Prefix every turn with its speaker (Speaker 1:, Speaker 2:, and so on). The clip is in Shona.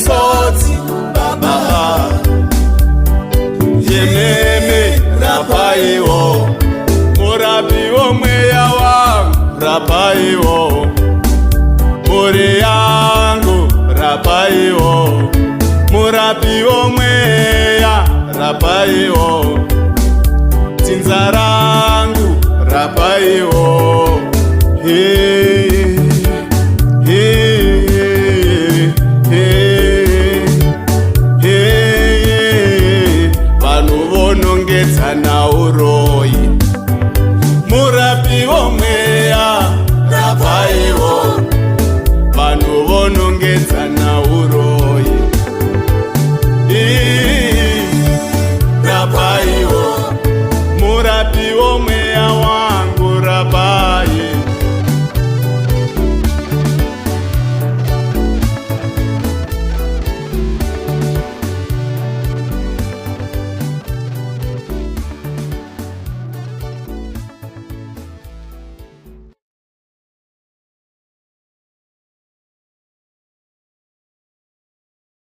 Speaker 1: Misodzi baba. Yememe rapaiwo, murapiwo mweya wangu, rapaiwo mhuri yangu, rapaiwo murapiwo mweya, rapaiwo dzinza rangu, rapaiwo. Hey.